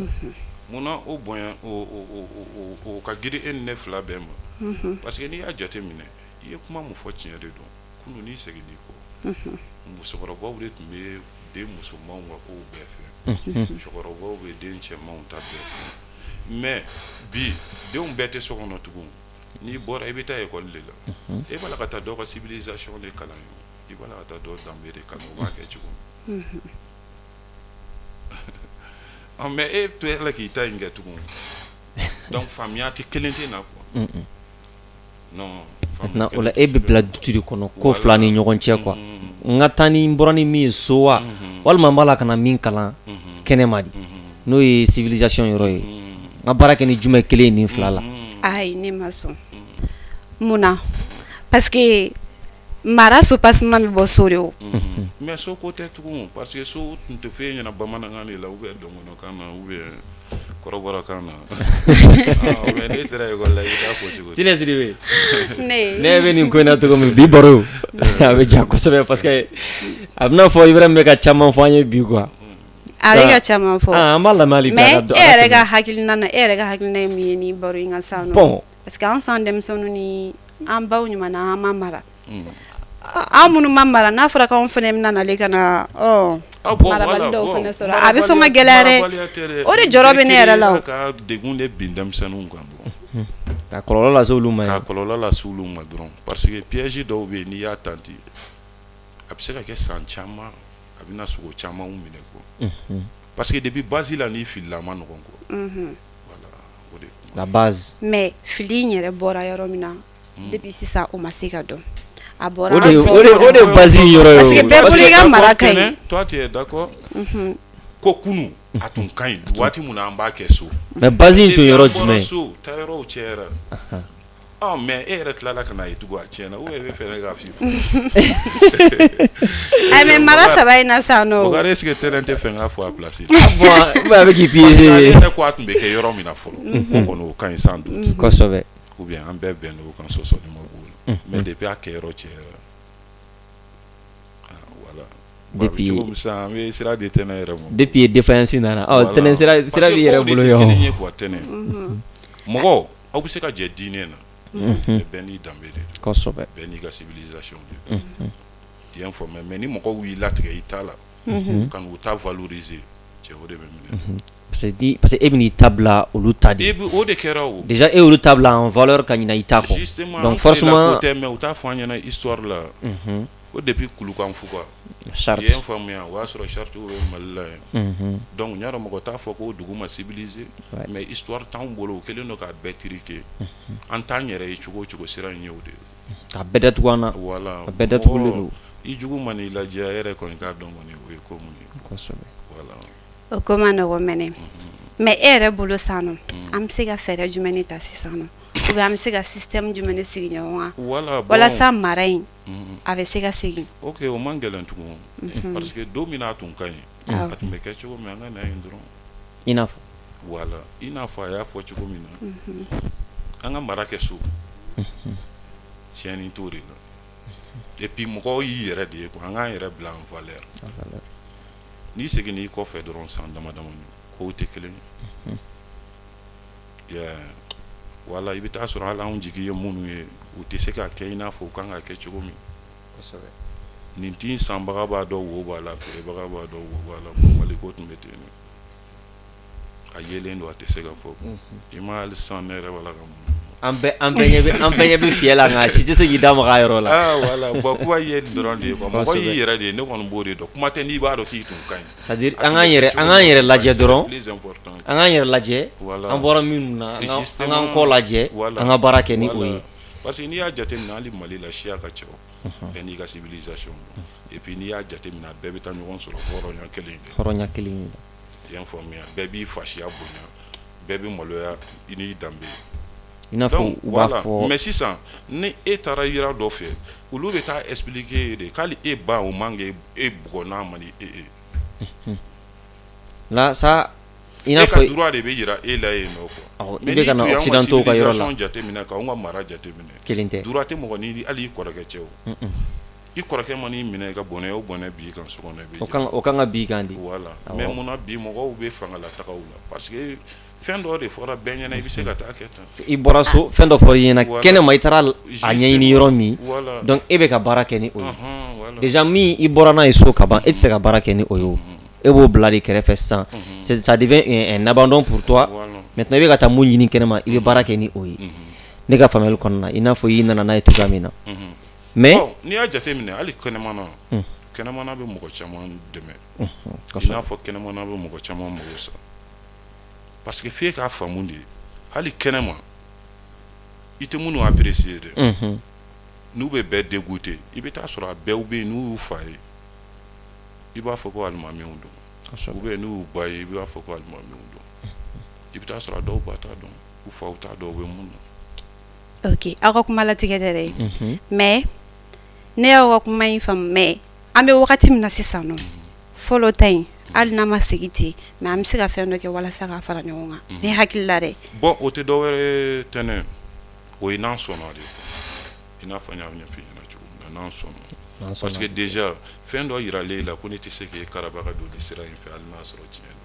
Munna o bonya o ka girin e ni ne fila bɛɛ ma? Parce que n'i y'a jateminɛ, i ye kuma mun fɔ, tiɲɛ de don. Kunun, n'i seginn'i kɔ, musokɔrɔbaw de tun bɛ den musomanw ka kow bɛɛ fɛ, cɛkɔrɔbaw bɛ den cɛmanw ta bɛɛ fɛ. Mais bi, denw bɛɛ tɛ so kɔnɔ tugun. N'i bɔra, i bɛ taa ekɔli de la, e b'a la ka taa dɔ ka civilisation de kalan ye, i b'a la ka taa dɔ danbe de kalan, o b'a kɛ cogo min. Ɔ, mais e tɛ la k'i ta in kɛ tugun, donc faamuya tɛ kelen tɛ na quoi. Non. Maintenant o la, e bɛ bila du de kɔnɔ, ko fila ni ɲɔgɔn cɛ quoi. N ka taa ni n bɔra ni min ye so wa, walima n b'a la ka na min kalan kɛnɛma de, n'o ye civilisation yɔrɔ ye, n ka baara kɛ ni jumɛn kelen ye nin fila la? Ayi, ne ma sɔn. Mun na? Parce que Mara soubassement bɛ bɔ so de o. Mais so ko tɛ tugun, parce que so tun tɛ f'e ɲɛna bamanankan de la ou bien dɔnkɔnɔkan na ou bien kɔrɔbɔrɔkan na. Mais n'e taara école la, i bɛ taa fɔ cogo di? Tine Sidibe. Ne. Ne bɛ nin ko in na cogo min, bi baro a bɛ diya kosɛbɛ, parce que a bɛna fɔ Ibrahim bɛ ka caman fɔ an ye bi quoi. A bɛ ka caman fɔ. An b'a lamɛn hali bi. Mais e yɛrɛ ka hakilina na, e yɛrɛ ka hakilina ye mun ye nin baro in kan sisan nɔ? Bon. Parce que an san denmisɛnninw ni an baw ɲuman na, an ma mara. An minnu ma mara, n'a fɔra k'anw fana bɛna nalen ka na marabali dɔw fana sɔrɔ, a bɛ sɔn ka gɛlɛya dɛ. O de jɔrɔ bɛ ne yɛrɛ la o. Ka degun de bin denmisɛnninw kan dɔrɔn. Ka kɔlɔlɔ lase olu ma. Ka kɔlɔlɔ lase olu ma dɔrɔn, parce que piège dɔw bɛ yen, n'i y'a tanti, a bɛ se ka kɛ san caman, a bɛna sogo camanw minɛ quoi. Parce que depuis base la, n'i filila, a ma nɔgɔn quoi. Voilà, o de. La base. Mais fili in yɛrɛ bɔra yɔrɔ min na, depuis sisan o ma se ka dɔn. A bɔra o de base in yɔrɔ ye. Parce que bɛɛ bolo i ka mara ka ɲi. Toi, tu es d'accord ko kunu a tun ka ɲi waati min na an b'a kɛ so. Mais base in tun yɔrɔ jumɛn? So taayɔrɔw cayara. Ɔ mais e yɛrɛ tilala ka n'a ye tugun a tiɲɛna, ou bien e bɛ fɛ ne k'a f'i ye? Ayi, mais mara saba in na sisan nɔ. Bukari, est-ce que terrain tɛ fɛ n k'a fɔ a place? Bon, a bɛ k'i piéger. Ale yɛrɛ ko a tun bɛ kɛ yɔrɔ min na fɔlɔ, o kɔni o ka ɲi sans doute. Kosɛbɛ. Ou bien an bɛɛ bɛn n'o kan, sɔsɔli ma b'o la. Mais depuis a kɛyɔrɔ cayara, voilà. Depuis cogo min sisan, an bɛ sira di tɛnɛ yɛrɛ ma. Depuis défaillance nana. Ɔ tɛnɛ sira b'i yɛrɛ bolo yan. Parce que kow de tɛ kelen ye quoi, tɛnɛ. Mɔgɔ, aw bɛ se ka jɛ diinɛ na. Mais bɛɛ n'i danbe de don. Kosɛbɛ. Bɛɛ n'i ka civilisation de don. I y'a faamuya? Mais ni mɔgɔw y'i latigɛ i ta la, ka n'u ta valoriser, cɛ, o de bɛ minɛ. Parce que e bɛn'i ta bila olu ta de. O de kɛra o. Déjà e y'olu ta bila en valeur ka ɲinɛ i ta kɔ. Justement. Donc forcément. Ko tɛ, mais u t'a fɔ an ɲɛna histoire la. O depuis Kulukanfuga. Charte. I y'a faamuya? O y'a sɔrɔ charte bɛ Mali la yen. Donc n y'a dɔn mɔgɔ t'a fɔ ko dugu ma civilisé. Mais histoire t'anw bolo, u kɛlen don k'a bɛɛ truquer. An t'an yɛrɛ ye cogo o cogo, sira in ye o de ye. Ka bɛɛ datugu an na. Voilà. A bɛɛ datugulen don. I jugu man'i lajɛ, e yɛrɛ kɔni k'a dɔn kɔni o ye ko mun ye. Kosɛbɛ. Voilà. O ko ma nɔgɔn mɛnɛ. Mais e yɛrɛ bolo sisan nɔ, an bɛ se ka fɛɛrɛ jumɛn de ta sisan nɔ? Ou bien an bɛ se ka système jumɛn de sigi ɲɔgɔn kan? Voilà, bon. Walasa mara in a bɛ se ka segin. Ok, o man gɛlɛn tugun. Parce que don min na a tun ka ɲi, a tun bɛ kɛ cogo min, an ka na yen dɔrɔn. I n'a fɔ. Voilà, i n'a fɔ a y'a fɔ cogo min na. An ka mara kɛ so. Tiɲɛni t'o de la. Et puis mɔgɔw y'i yɛrɛ de ye quoi, an k'an yɛrɛ bila en valeur. N'i seginn'i kɔfɛ dɔrɔn san dama damani, kow tɛ kelen ye. Wala i bɛ taa sɔrɔ hali anw jigi ye minnu ye, u tɛ se ka kɛ i n'a fɔ u kan ka kɛ cogo min. Nin tin sanbaga b'a dɔn wo b'a la, feerebaga b'a dɔn wo b'a la. Mali ko tun bɛ ten de. A yelen don, a tɛ se ka fɔ. I ma hali sisan ne yɛrɛ b'a la ka mun. An bɛɛ ɲɛ bɛ fiyɛ la, nka si tɛ se k'i da maga a yɔrɔ la. Ah voilà, bon, kuma ye dɔrɔn de ye quoi. Mɔgɔ y'i yɛrɛ de ye, ne kɔni b'o de dɔn. Kuma tɛ n'i b'a dɔn k'i tun ka ɲi. C'est à dire an k'an yɛrɛ lajɛ dɔrɔn. Plus important. An k'an yɛrɛ lajɛ. An bɔra minnu na, an k'an kɔ lajɛ, an ka baara kɛ ni o ye. Parce que n'i y'a jateminɛ, hali Mali la, siya ka ca o. Bɛɛ n'i ka civilisation. Et puis n'i y'a jateminɛ, a bɛɛ bɛ taa ɲɔgɔn sɔrɔ hɔrɔnya kelen de. Hɔrɔnya kelen. I y'a faamuya? Bɛɛ b'i fasiya bonya, bɛɛ bɛ maloya i n'i danbe. I n'a fɔ u b'a fɔ. Mais sisan ni e taara yira dɔ fɛ, olu bɛ taa expliquer de k'ale e ba o man k'e e bugɔ n'a man di e ye. Là ça, i n'a E ka fɔ droit de bɛ yira e la yen nɔ quoi. Awɔ, i bɛ ka na occidentaux ka yɔrɔ la. Jateminɛ k'anw ka mara jateminɛ. Kelen tɛ. Droit tɛ mɔgɔ ni hali i kɔrɔkɛ cɛ o. I kɔrɔkɛ man'i minɛ i ka bɔnɛ o bɔnɛ b'i kan so kɔnɔ, i bɛ O kan ka b'i kan de. Voilà, mais munna bi mɔgɔw bɛ fangalatagaw la? Parce que fɛn dɔ de fɔra bɛɛ ɲɛna, i bɛ se ka taa kɛ tan. I bɔra so, fɛn dɔ fɔra i ɲɛna kɛnɛma, i taara a ɲɛɲini yɔrɔ min, donc e bɛ ka baara kɛ ni o ye. Déjà min i bɔra n'a ye so ka ban, e tɛ se ka baara kɛ ni o ye o. E b'o bila de kɛrɛfɛ sisan. Ça devient un abandon pour toi. Maintenant i bɛ ka taa mun ɲini kɛnɛma, i bɛ baara kɛ ni o ye. Ne ka faamuyali kɔnɔna na, i n'a fɔ i nana n'a ye cogoya min na. Mais n'i y'a jateminɛ, hali kɛnɛmana, kɛnɛmana bɛ mɔgɔ caman dɛmɛ. I n'a fɔ kɛnɛmana bɛ mɔgɔ caman mago sa. Parce que f'e k'a faamu de, hali kɛnɛma, i tɛ minnu apprécier dɛ, n'u bɛ bɛɛ dégoûter, i bɛ taa sɔrɔ a bɛɛ bɛ yen, n'u y'u fa ye, i b'a fɔ ko alimamiw don, ou bien n'u y'u ba ye, i b'a fɔ ko alimamiw don. I bɛ taa sɔrɔ a dɔw ba t'a dɔn, u faw t'a dɔn u bɛ mun na. Ok, aw ka kuma latigɛ tɛ dɛ, mais Ne y'aw ka kuma in faamu, mais an bɛ wagati min na sisan nɔ, fɔlɔ ta in, hali n'a ma segin ten, mais an bɛ se ka fɛn dɔ kɛ walasa k'a fara ɲɔgɔn kan, ne hakili la dɛ. Bon, o tɛ dɔwɛrɛ ye Tɛnɛ, o ye n'an sɔnna de, i n'a fɔ n y'a ɲɛf'i ɲɛna cogo min na, n'an sɔnna, parce que déjà fɛn dɔ yiralen la ko ne tɛ se k'e karaba ka don nin sira in fɛ, hali n'a sɔrɔ tiɲɛ don.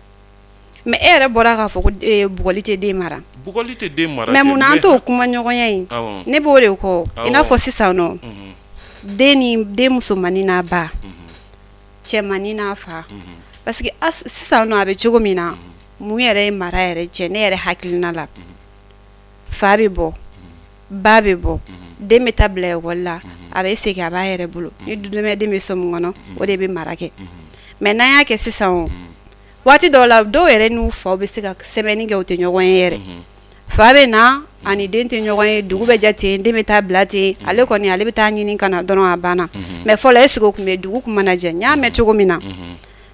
Mais e yɛrɛ bɔra k'a fɔ ko bugɔli tɛ den mara. Bugɔli tɛ den mara. Mais munna an t'o kuma ɲɔgɔnya in? Ne b'o de kɔ, i n'a fɔ sisan nɔ, den ni den musomannin n'a ba, cɛmannin n'a fa, parce que sisan nɔ a bɛ cogo min na, mun yɛrɛ ye mara yɛrɛ cɛ? Ne yɛrɛ hakilina la, fa bɛ bɔ, ba bɛ bɔ, den bɛ taa bila ekɔli la, a bɛ segin, a b'a yɛrɛ bolo ni dudemɛ, den bɛ so min kɔnɔ, o de bɛ mara kɛ. Mais n'an y'a kɛ sisan, o waati dɔw la, dɔw yɛrɛ n'u faw bɛ se ka sɛbɛnni kɛ, u tɛ ɲɔgɔn ye yɛrɛ. Fa bɛ na, ani den tɛ ɲɔgɔn ye, dugu bɛ jɛ ten, den bɛ taa bila ten, ale kɔni ale bɛ taa ɲini ka na dɔrɔn, a banna. Mais fɔlɔ, est-ce que o tun bɛ? Dugu tun mana jɛ, n y'a mɛn cogo min na,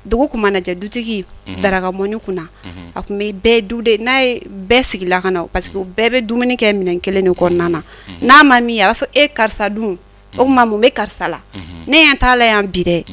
dugu tun mana jɛ, dutigi daraka mɔni kunna, a tun bɛ bɛɛ du de n'a ye, bɛɛ sigila ka na, parce que bɛɛ bɛ dumuni kɛ minɛn kelen de kɔnɔna na. N'a ma min, a b'a fɔ: e karisa dun, o tuma mun bɛ karisa la? Ne ɲɛ t'a la yan bi dɛ.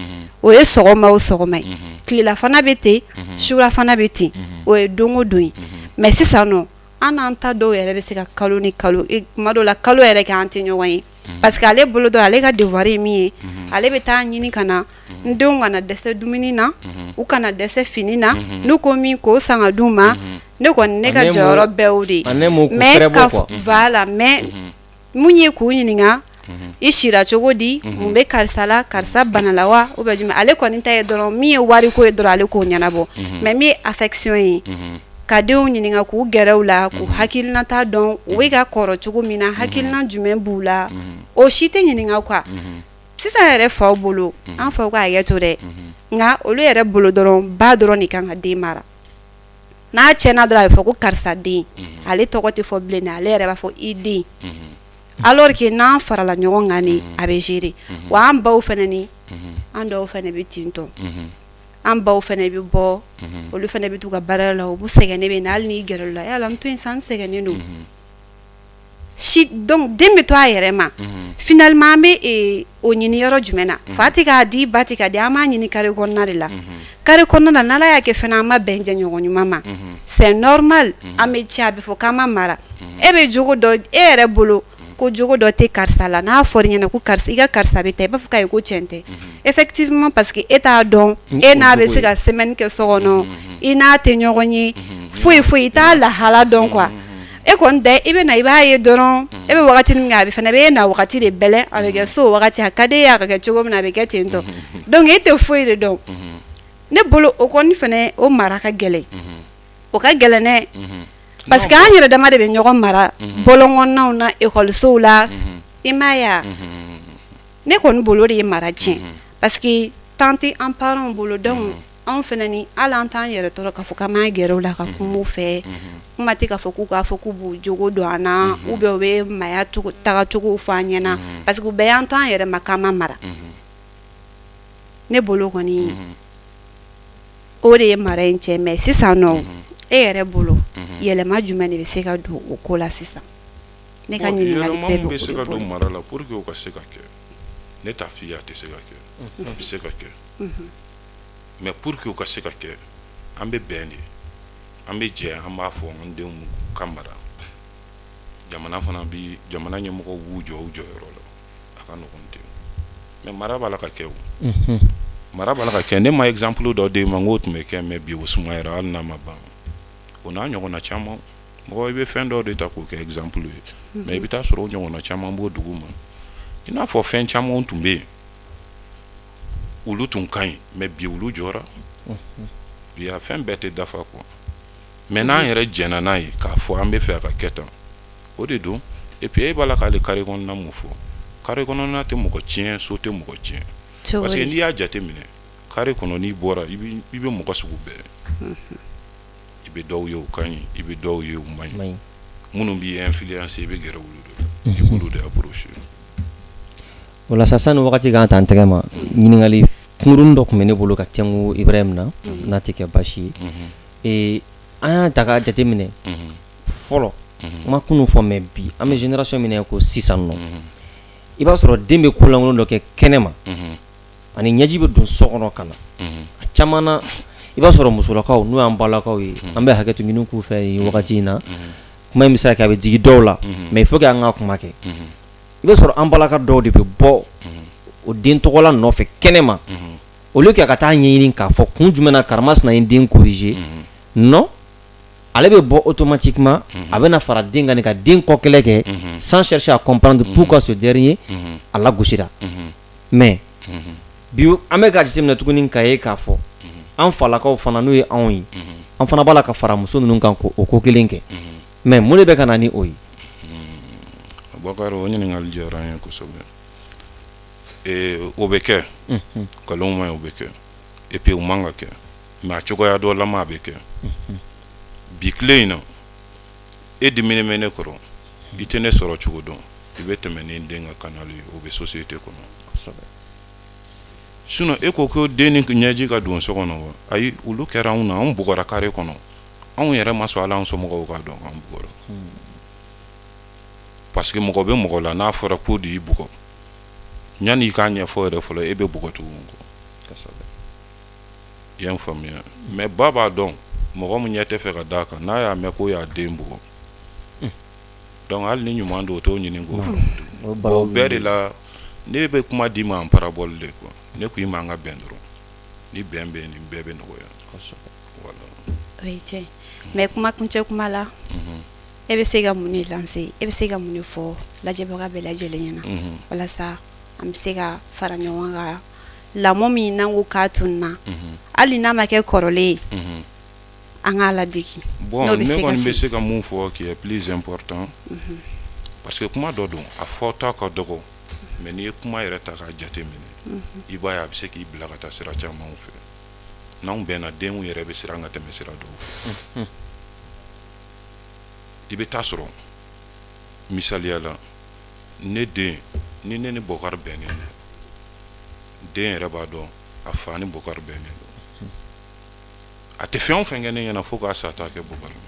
O ye sɔgɔma o sɔgɔma ye, tilelafana bɛ ten, surafana bɛ ten, o ye don o don ye. Mais sisan nɔ, an n'an ta dɔw yɛrɛ bɛ se ka kalo ni kalo, tuma dɔw la kalo yɛrɛ kɛ, an tɛ ɲɔgɔn ye, parce que ale bolo dɔrɔn, ale ka devoir ye min ye, ale bɛ taa ɲini ka na, n denw kana dɛsɛ dumuni na, u kana dɛsɛ fini na, n'u ko min k'o san ka d'u ma. Ne kɔni, ne ka jɔyɔrɔ bɛɛ o de ye. Mais ka voilà, mais mun ye k'u ɲininka i sira cogo di, mun bɛ karisa la, karisa bana la wa, ou bien jumɛn? Ale kɔni ta ye dɔrɔn min ye wariko ye dɔrɔn, ale k'o ɲɛnabɔ. Mais min ye affection ye, ka denw ɲininka, k'u gɛrɛ u la, k'u hakilinata dɔn, u bɛ ka kɔrɔ cogo min na, hakilina jumɛn b'u la, o si tɛ ɲininka quoi. Sisan yɛrɛ faw bolo, an faw ka hakɛ to dɛ, nka olu yɛrɛ bolo dɔrɔn, ba dɔrɔn de kan ka den mara. N'a tiɲɛna dɔrɔn, a bɛ fɔ ko karisa den, ale tɔgɔ tɛ fɔ bilen dɛ, ale yɛrɛ b'a fɔ i den, alors que n'an farala ɲɔgɔn kan ni a bɛ gérer. Wa an baw fana ni an dɔw fana bɛ ten tɔ, an baw fana bɛ bɔ, olu fana bɛ t'u ka baara la, u b'u sɛgɛnnen bɛ na, hali n'i gɛrɛ la, yala n to yen sa, n sɛgɛnnen don si. Donc den bɛ to a yɛrɛ ma. Finalement, an bɛ o ɲini yɔrɔ jumɛn na? Fa tɛ k'a di, ba tɛ k'a di, an b'a ɲini carré kɔnɔna de la. Carré kɔnɔna la, n'Ala y'a kɛ fana an ma bɛn jɛɲɔgɔn ɲuman ma, c'est normal, an bɛ ci, a bɛ fɔ k'an ma mara. E bɛ jogo dɔ, e yɛrɛ bolo ko jogo dɔ tɛ karisa la, n'a fɔra i ɲɛna ko karisa, i ka karisa bɛ taa, i b'a fɔ k'a ye ko tiɲɛ tɛ. Effectivement, parce que e t'a dɔn, e n'a bɛ se ka semaine kɛ so kɔnɔ, i n'a tɛ ɲɔgɔn ye foyi foyi, i t'a lahala dɔn quoi. E kɔni da, i bɛ na, i b'a ye dɔrɔn, e bɛ wagati min kɛ, a bɛ fana bɛ e na wagati de bɛlɛn, a bɛ kɛ so o wagati, a ka di e ye a ka kɛ cogo min na, a bɛ kɛ ten tɔ. Donc e tɛ foyi de dɔn. Ne bolo, o kɔni fana, o mara ka gɛlɛn, o ka gɛlɛn dɛ, parce que an yɛrɛ dama de bɛ ɲɔgɔn mara bɔlɔn kɔnɔnaw na, ekɔlisow la, i m'a ye wa? Ne kɔni bolo, o de ye mara tiɲɛ, parce que temps tɛ an parents bolo. Donc anw fana ni hali an t'an yɛrɛ tɔɔrɔ k'a fɔ k'an b'an gɛrɛ u la ka kuma u fɛ, kuma tɛ k'a fɔ k'u k'a fɔ k'u b'u jogo dɔn an na, ou bien u bɛ maaya cogo tagacogo fɔ an ɲɛna, parce que u bɛɛ y'an to an yɛrɛ ma k'an ma mara. Ne bolo kɔni, o de ye mara in tiɲɛ. Mais sisan nɔ, e yɛrɛ bolo, yɛlɛma jumɛn de bɛ se ka don o ko la sisan? Ne ka ɲininkali bɛɛ bɛ bɛ o se de ka don bolo. Mara la, pour que o ka se ka kɛ, ne t'a f'i ye a tɛ se ka kɛ, a bɛ se ka kɛ. Mais pour que o ka se ka kɛ, an bɛ bɛn de, an bɛ jɛ, an b'a fɔ an denw ka mara. Jamana fana bi, jamana ɲɛmɔgɔw b'u jɔ u jɔyɔrɔ la, a ka nɔgɔn ten. Mais mara b'a la ka kɛ, o mara b'a la ka kɛ. Ne ma exemple dɔ d'e ma n k'o tun bɛ kɛ, mais bi o sumayara, hali n'a ma ban. O n'a ɲɔgɔnna caman, mɔgɔ i bɛ fɛn dɔw de ta k'o kɛ exemple ye, mais i bɛ taa sɔrɔ o ɲɔgɔnna caman b'o dugu ma. I n'a fɔ fɛn camanw tun bɛ yen, olu tun ka ɲi, mais bi olu jɔra. Bi a fɛn bɛɛ tɛ dafa quoi. Mais n'an yɛrɛ jɛnna n'a ye k'a fɔ an bɛ fɛ a ka kɛ tan, o de don. Et puis e b'a la k'ale carré kɔnɔna mun fɔ, carré kɔnɔna tɛ mɔgɔ tiɲɛ, so tɛ mɔgɔ tiɲɛ, parce que n'i y'a jateminɛ, carré kɔnɔ, n'i bɔra, i bɛ mɔgɔ sugu bɛɛ. I bɛ dɔw ye u ka ɲi, i bɛ dɔw ye u man ɲi. Minnu b'i influencer, i bɛ gɛrɛ olu de la, i b'olu de approcher. O la sa, sani wagati k'an ta an tɛgɛ ma, ɲininkali kunkurunin dɔ tun bɛ ne bolo ka tɛnku Ibrahim na, n'a tɛ kɛ baasi ye. An y'a ta k'a jateminɛ, fɔlɔ, n ma kunun fɔ, mais bi an bɛ génération min na ko sisan nɔ, I b'a sɔrɔ den bɛ kolankolon dɔ kɛ kɛnɛ ma, ani ɲɛji bɛ don so kɔnɔ ka na. A caman na, i b'a sɔrɔ musolakaw, n'o y'an balakaw ye, an bɛ hakɛto ɲini k'u fɛ nin wagati in na. Kuma in bɛ se ka kɛ a bɛ digi dɔw la, mais il faut que an ka kuma kɛ. I b'a sɔrɔ an balaka dɔw de bɛ bɔ o den tɔgɔla nɔfɛ kɛnɛ ma, au lieu que ka taa ɲɛɲini k'a fɔ kun jumɛn na karimasina ye den corriger. Non, ale bɛ bɔ automatiquement, a bɛna fara den kan ka den kɔ kɛlɛ kɛ sans chercher à comprendre pourquoi ce dernier a lagosira. Mais bi, an bɛ ka jateminɛ tuguni k'a ye k'a fɔ an falakaw fana, n'o ye anw ye, an fana b'a la ka fara muso ninnu kan k'o ko kelen kɛ. Mais mun de bɛ ka na ni o ye? Bakari, o ɲininkali diyara n ye kosɛbɛ. O bɛ kɛ, nkalon ma ɲi, o bɛ kɛ, et puis o man ka kɛ, mais a cogoya dɔ lama a bɛ kɛ. Bi tile in na, e diminen bɛ ne kɔrɔ, i tɛ ne sɔrɔ cogo dɔn, i bɛ tɛmɛ ni n den ka canal ye, o bɛ société kɔnɔ. Sinon e ko ko den ni ɲɛji ka don so kɔnɔ wa? Ayi, olu kɛra anw na, anw bugɔra carré kɔnɔ, anw yɛrɛ ma sɔn hali an somɔgɔw k'a dɔn k'an bugɔra, parce que mɔgɔ bɛ mɔgɔ la, n'a fɔra ko de y'i bugɔ, yanni i k'a ɲɛfɔ yɛrɛ fɔlɔ, e bɛ bugɔ tugun kɔ. I ye n faamuya? Mais ba b'a dɔn mɔgɔ min ɲɛ tɛ fɛ ka d'a kan, n'a y'a mɛn k'o y'a den bugɔ, donc hali ni ɲuman don, o t'o ɲini k'o faamu. Bon, o bɛɛ de la, ne bɛ kuma d'i ma en parabole de quoi. Ne ko i ma, an ka bɛn dɔrɔn, ni bɛn bɛ yen, nin bɛɛ bɛ nɔgɔya. Voilà. O ye tiɲɛ. Mais kuma kuncɛ kuma la, e bɛ se ka mun de lancer, e bɛ se ka mun de fɔ lajɛbaga bɛɛ lajɛlen ɲɛna walasa an bɛ se ka fara ɲɔgɔn kan, lamɔ min n'an ko k'a tununa, hali n'a ma kɛ kɔrɔlen ye, an k'a ladege? Bon, ne kɔni bɛ se ka mun fɔ qui est plus important, parce que kuma dɔ don, a fɔta ka dɔgɔ, mais n'i ye kuma yɛrɛ ta k'a jate minɛ, i b'a ye a bɛ se k'i bila ka taa sira camanw fɛ. N'anw bɛnna, denw yɛrɛ bɛ siran ka tɛmɛ sira dɔw fɛ. I bɛ taa sɔrɔ, misaliya la, ne den ni ne ni Bɔkari bɛnnen don, den yɛrɛ b'a dɔn a fa ni Bɔkari bɛnnen don, a tɛ fɛn o fɛn kɛ ne ɲɛna fo k'a sa t'a kɛ Bɔkari.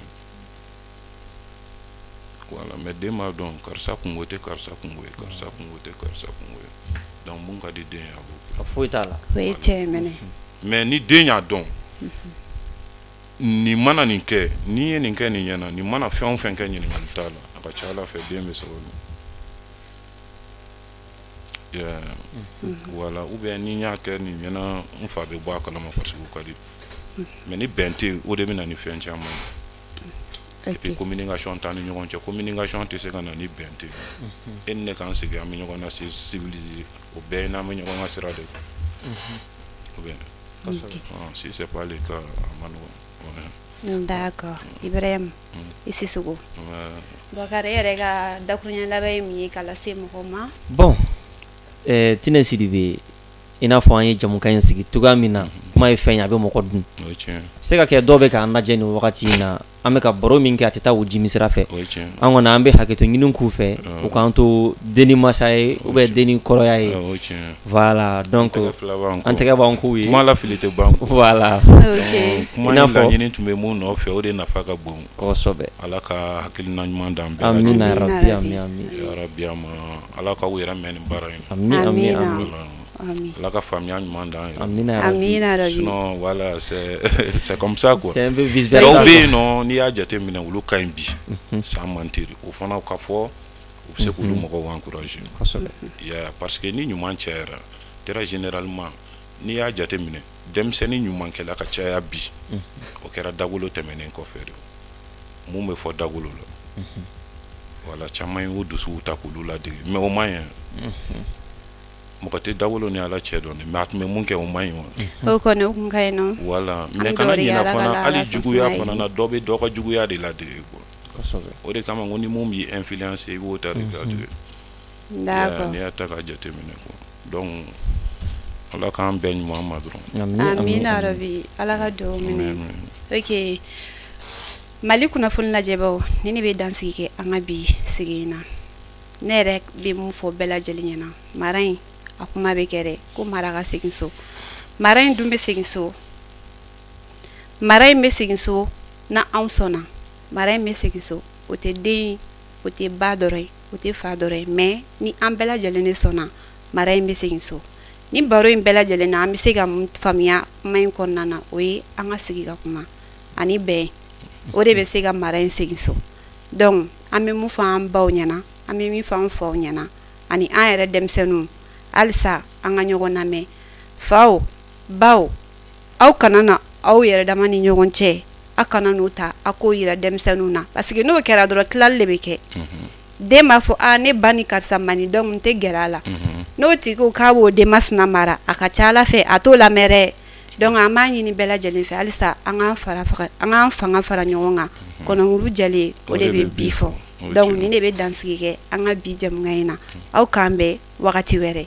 Voilà. Mais den b'a dɔn karisa kungo tɛ karisa kungo ye, karisa kungo tɛ karisa kungo ye, donc mun ka di den ye, a b'o kɛ. Foyi t'a la. O ye tiɲɛ ye mɛnɛ. Mais ni den y'a dɔn nin mana nin kɛ, n'i ye nin kɛ nin ɲɛna, nin mana fɛn o fɛn kɛ, ɲininkali t'a la, a ka ca Ala fɛ den bɛ sabali. Yeah. Voilà. Ou bien ni n y'a kɛ nin ɲɛna, n fa bɛ bɔ a kalama, parce que o ka di. Mais ni bɛn tɛ yen, o de bɛ na ni fɛn caman ye. Et puis communication t'an ni ɲɔgɔn cɛ, communication tɛ se ka na ni bɛn tɛ yen. E ni ne k'an sigi, an bɛ ɲɔgɔn na civiliser, o bɛɛ ye n'an bɛ ɲɔgɔn ka sira de kan. Ou bien si c'est pas le cas, a ma nɔgɔn. D'accord, Ibrahim i Sisoko. Bakari, e yɛrɛ ka dakuruɲɛ laban ye mun ye ka lase mɔgɔw ma? Bon, Tine Sidibe, i n'a fɔ an ye jamukan in sigi cogoya min na, kuma ye fɛn ye, a bɛ mɔgɔ dun. O ye tiɲɛ. Se ka kɛ dɔw bɛ k'an lajɛ nin wagati in na, an bɛ ka baro min kɛ, a tɛ taa o jimi sira fɛ. O ye tiɲɛ. An kɔni, an bɛ hakɛto ɲini k'u fɛ, u k'an to den ni masa ye ou bien den ni kɔrɔya ye. O ye tiɲɛ. Voilà, donc Tɛgɛ fila b'an kɔ. An tɛgɛ b'an k'u ye. Kuma la fili tɛ ban. Voilà. Kuma I n'a in fɔ laɲini tun bɛ mun nɔfɛ, o de nafa ka bon. Ala ka hakilina ɲuman d'an bɛɛ. Amina. Amina. Rabbi, ami ami. Ya Rabbi, ama Ala k'aw yɛrɛ mɛn nin baara in na. Ami ami. Amina. Ami. Voilà. Ami. Ala ka faamuya ɲuman d'an yɛrɛ. Amina rabbi. Amina rabi. Sinon voilà, c'est comme ça quoi. C'est un peu vice versa. Dɔw bɛ yen nɔ, n'i y'a jateminɛ, olu ka ɲi bi, sans mentir, o fana ka fɔ, u bɛ se k'olu mɔgɔw encourager. Yeah, parce que ni ɲuman cayara, très généralement, n'i y'a jateminɛ, denmisɛnnin ɲumankɛla ka caya bi, o kɛra dagolo tɛmɛnen kɔfɛ de. Mun bɛ fɔ dagolo la, voilà, caman y'u dusuw ta k'olu ladege, mais o man ɲi. Mɔgɔ tɛ dagolo ni Ala cɛ dɔn dɛ, mais a tun bɛ mun kɛ, o man ɲi wa? O kɔni, o kun ka ɲi nɔ. Voilà. An Mais bɛ kana dugawu de kɛ ɲinɛ Ala ka fana, lahara hali sɔn juguya suma ye. fana na, dɔ bɛ dɔ ka juguya de ladege quoi. O de kama n ko ni mun b'i influencer, i b'o ta de ladege. N'i y'a ta k'a jateminɛ quoi, donc Ala k'an bɛn ɲuman ma dɔrɔn. Ami. Amina rabi, Ala ka dugawu minɛ. Ok, Mali kunnafoni lajɛbaw, ni ne bɛ dansigi kɛ an ka bi sigi in na, ne yɛrɛ bɛ mun fɔ bɛɛ lajɛlen ɲɛna, mara in a kuma bɛ kɛ dɛ, ko mara ka segin so, mara in dun bɛ segin so, mara in bɛ segin so na anw sɔnna, mara in bɛ segin so. O tɛ den, o tɛ ba dɔrɔn ye. O tɛ fa dɔrɔn ye, mais ni an bɛɛ lajɛlen de sɔnna, mara in bɛ segin so. Ni baro in bɛɛ lajɛlen na, an bɛ se ka mun faamuya kuma in kɔnɔna na? O ye an ka sigi ka kuma ani bɛn, o de bɛ se ka mara in segin so. Donc an bɛ mun fɔ an baw ɲɛna, an bɛ min fɔ an faw ɲɛna, ani an yɛrɛ denmisɛnninw, halisa an ka ɲɔgɔn lamɛn. Faw, baw, aw kana na aw yɛrɛ dama ni ɲɔgɔn cɛ, aw kana n'o ta aw k'o yira denmisɛnninw na, parce que n'o kɛra dɔrɔn, tilali de bɛ kɛ. Den b'a fɔ: "A, ne ba ni karisa man di, donc n tɛ gɛrɛ a la." N'o tigi ko k'a b'o den masina mara, a ka ca Ala fɛ a t'o lamɛn dɛ. Donc an b'a ɲini bɛɛ lajɛlen fɛ halisa, an k'an fara an k'an fanga fara ɲɔgɔn kan. Kɔnɔnkuru jɛlen, o de bɛ bi fɔ. Donc nin de bɛ dansigi kɛ an ka bi jɛmukan in na. Aw k'an bɛn wagati wɛrɛ.